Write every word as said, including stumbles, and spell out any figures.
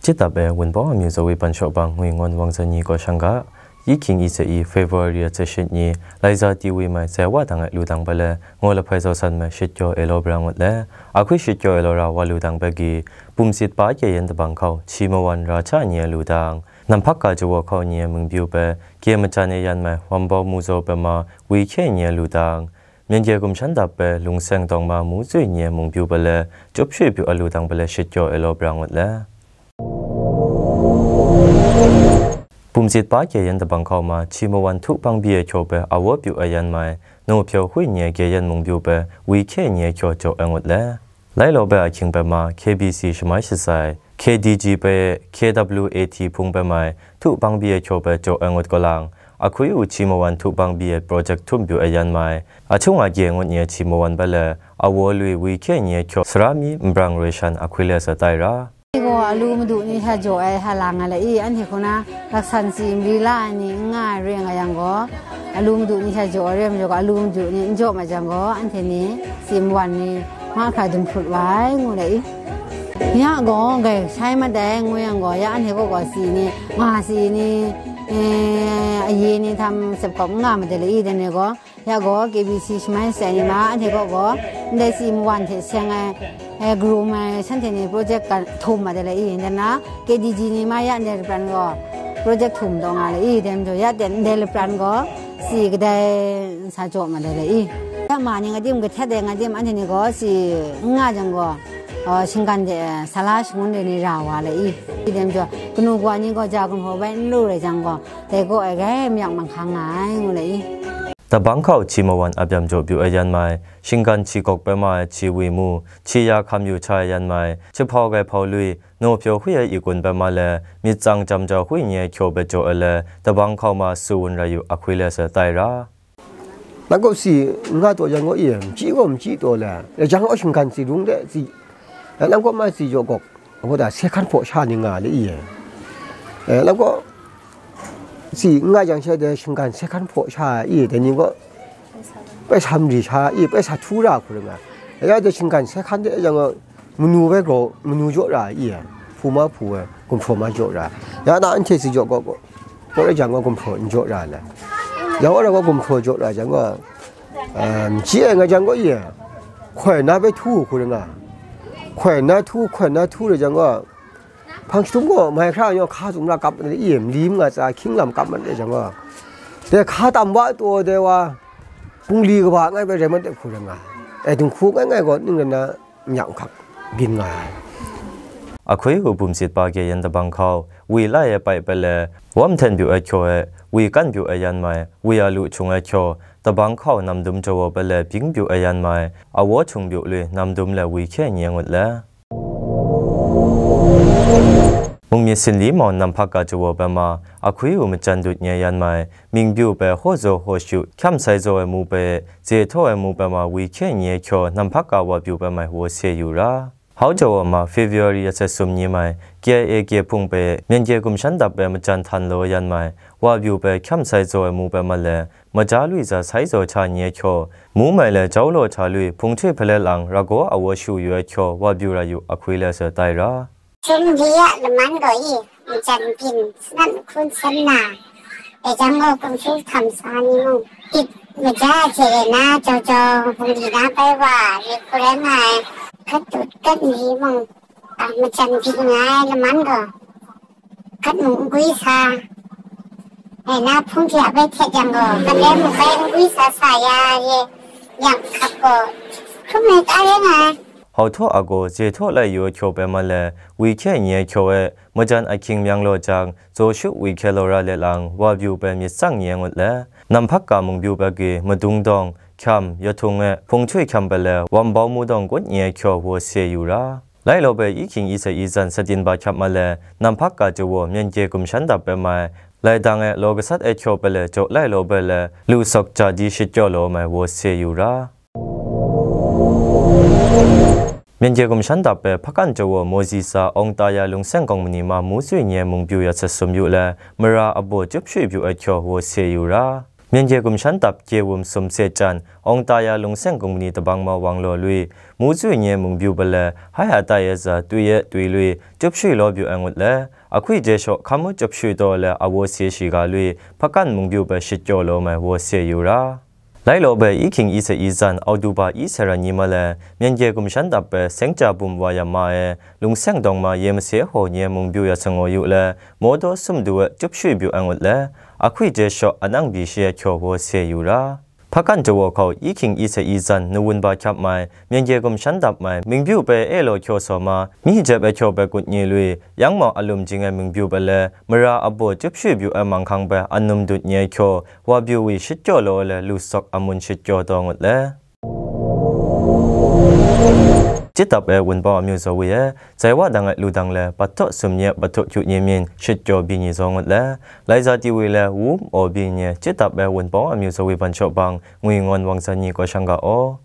Shit dap e Wunpawng amyu zawi ban shaw bang ngwi ngon wang zan ni kaw shang ga, yi hkying yi se i February a tse shit ni, lai za ti wi mai zai wa dang e lu dang ba le, ngo lahpai zau san mai shit kyaw e law bra ngut le, a hkwi shit kyaw e law ra wa lu dang ba gi, bum sit pa kye yen dabang hkau, chi mawan ra cha ni e lu dang, nam hpak ka jawa hkau ni e mung byu pe, kye majan e yan mai, wam bau mu zaw pe ma, wi hkye ni e lu dang, Myen kye gumshan dap pe lungseng tawng ma mu tsui ni e mung byu pa le, chyup shwi byu a lu dang pa le shit kyaw e law bra ngut le. Bum sit pa kye yan dabang hkau ma, chi mawan htu bang bi e hkyaw pe, a wa byu a yan mai, naw hpyaw hui ni e kye yan mung byu pe, wi hkye ni e hkyaw jaw e ngut le. Lai law bai ahkying bai ma K B C shamai shatsai, K D G bai K W A T hpung bai mai, htu bang bi e hkyaw bai jaw ai ngut kalang, a hkui u chi mawan htu bang bi e project htum byu ai yan mai, a htung a gye ngut ni e chi mawan bai le, a wa lui wi hkye ni e hkyaw sara mi nbrang roi shan a hkui le sa tai ra. Ni gaw a lu madu ni hta jaw ai hta lang nga le i, anhte hku na laksan si mari la ai ni n nga ai re nga yang gaw, a lu madu ni hta jaw ai re majaw gaw, a lu madu ni n jaw ma jang gaw, anhte ni si mawan ni mahkra dum hkrut wa ai, ngu le i. Ya gaw, grai shai mat ai, ngu yang gaw, ya anhte kaw gaw si ni, nga si ni, eh, aye ni htam sep kawp n nga ma de le i, dan e gaw, ya gaw, K B C shamai shatsai ni ma, anhte kaw gaw, ndai si mawan hte seng ai, eh, grum ai, shanhte ni project ka htum ma de le i, dan na, K D G ni ma, ya ndai lapran gaw, project htum taw nga le i, dan majaw, ya ndai lapran gaw, si kadai, sa jaw ma le le i. Ya ma ni nga dim, ga htet ai nga dim, anhte ni gaw si n nga jang gaw, uh, shinggan de, sala shangun de ni ra wa le i. I dem jaw, kanu kawa ni gaw ja gumhpraw bai n lu rai jang gaw, dai gaw ai grai mayak manghkang nga ai, ngu le i. Dabang hkau chi mawan a byam jaw byu ai yan mai, shinggan chi gawk bai ma ai chi wi mu, chi ya hkam yu cha ai yan mai, chi hpau gai hpau lui, naw pyaw hui ai i kun bai ma le, myit tsang jam jau hui ni ai hkyaw bai jaw ai le, dabang hkau ma su wun rai yu a hkui le sa tai ra. Nang gaw si n nga taw yang gaw i, machyi gaw machyi taw le, lai jang gaw shinggan si rung de si, nang gaw ma si jaw gawk, ngu da, se hkan hpaw sha ni nga le i, nang gaw si n nga yang she de shinggan se hkan hpaw sha i, dai ni gaw pai sa mari sha i, pai sa htu ra hku ring nga, ya de shinggan se hkan de yang gaw, manu bai gaw, manu jaw ra i, hpu ma hpu ai, gumhpraw ma jaw ra, ya na anhte si jaw gaw, gaw, gaw rai jang gaw gumhpraw n jaw ra le. Yang gaw, gaw gumhpraw jaw ra jang gaw, ah, machyi ai nga jang gaw i, hkoi na bai htu hku ring nga, hkoi na htu, hkoi na htu rai jang gaw, hpang jahtum gaw mai hkra yaw hka sumra kap mat ai i, mali nga tsa hkying lam kap mat ai jang gaw, dai hka tam wa taw dai wa, bungli kaba ngai bai rai mat ai hku ring nga, ai dinghku ngai ngai gaw ning rai na, myak nhkak byin nga ai. A hkui u bum sit pa kye yan dabang hkau, wi lai e pai pai le, wam hten byu ai hkyaw e, wi kan byu ai yan mai, wi a lu hkyung ai hkyaw, dabang hkau nam dum jaw bai le, bying byu ai yan mai, a wa hkyung byu lui, nam dum le, wi hkye ni ngut le. Mung myit sin li mawn nam hpak ka jaw bai ma, a hkui u majan dut ni ai yan mai, Ming byu bai hkaw zaw hkaw shyu, hkyam sai zaw ai mu bai, ze htaw ai mu bai ma wi hkye ni ai hkyaw, nam hpak ka wa byu bai mai wa se yu ra. Hau jaw ma February a sat sum ni mai, K I A kye hpung bai, myen kye gumshan dap bai majan htan law yan mai, wa byu bai hkyam sai zaw ai mu bai ma le, maja lui za sai zaw hta ni ai hkyaw, mu mai le jau law hta lui, hpung htoi hpalet lang, ra gaw a wa shu yu ai hkyaw, wa byu ra yu a hkui le sa tai ra. Sum di a laman gaw i, njan byin sanat mahkun san na, dai jang gaw gumhpraw htam sa ni mung, tit maja hte e na jau jau, bungli na bai wa, myit hkrum ai, gat dut gat mari mung, a, majan byin nga ai laman gaw, gat mung n gwi sa, e na hpung hte a bai htet yang gaw, gat e mung bai n gwi sa sa ya ye, yang hkap gaw, hkrum ai ta rai nga ai. Hau htaw a gaw, ze htaw lai yu ai hkyaw bai ma le, wi hkye ni ai hkyaw e, majan ahkying myang law jang, zaw shu wi hkye law ra let lang, wa byu bai myit tsang ni ai ngut le, nam hpak ka mung byu bai gwi, madung dawng, hkyam, yahtung e, hpung htoi hkyam bai le, wam bau mu dawng kut ni ai hkyaw wa se yu ra. Lai law bai i hkying i sa i zan satin ba hkyap ma le, nam hpak ka jaw myen kye gumshan dap bai mai, lai dang e law gasat ai hkyaw bai le, jaw lai law bai le, lu sawk ja di shit kyaw law mai wa se yu ra. Myen kye gumshan dap bai hpakan jaw mawzi sa awng ta ya lungseng kawng mani ma mu tsui ni ai mung byu ya sat sum yu le, mara abaw chyup shwi byu ai hkyaw wa se yu ra. Myen gye gumshan dap gye wum sum se chyan, Awng ta ya lungseng kumbini tabang ma wang law lui, mu zui nye mung byu pale, hai a tai e za twi e twi lui, chyup shui law byu ai ngut le, ahkwi je shaw hkam mu chyup shui taw le a wo se shiga lui, hpakan mung byu bai shit kyaw law mai wo se yu ra. Lai law bai i hking i se i zan, Auduba i se ran ni ma le, myen gye gumshan dap bai seng ja bum wa ya ma e, lungseng dawng ma ye mase haw nye mung byu ya sangaw yu le, maw daw sum du e chyup shui byu ai ngut le, ahkwi je shaw anang bi shi e kyaw wo se yu ra. Hpakan jawa hkau i hking i se i zan nu wun ba hkyap mai, myen gye gumshan dap mai, ming byu bai e law kyaw saw ma, mi jep e kyaw bai kut nye lui, yang mau alum jing e ming byu bai le, mara abaw chyup shui byu ai manghkang bai anum dut nye kyaw, wa byu wi shit kyaw law le, lu sawk amun shit kyaw taw ngut le. Chit dap e wunpawng amyu zaw wi e, zai wa dang e lu dang le, bat htaw sum nye, bat htaw kyu nye myin, shit kyaw bi ni zaw ngut le, lai za ti wi le, wum aw bi nye, chit dap e wunpawng amyu zaw wi ban shaw bang, ngwi ngawn wang zan ni kau shang ga aw.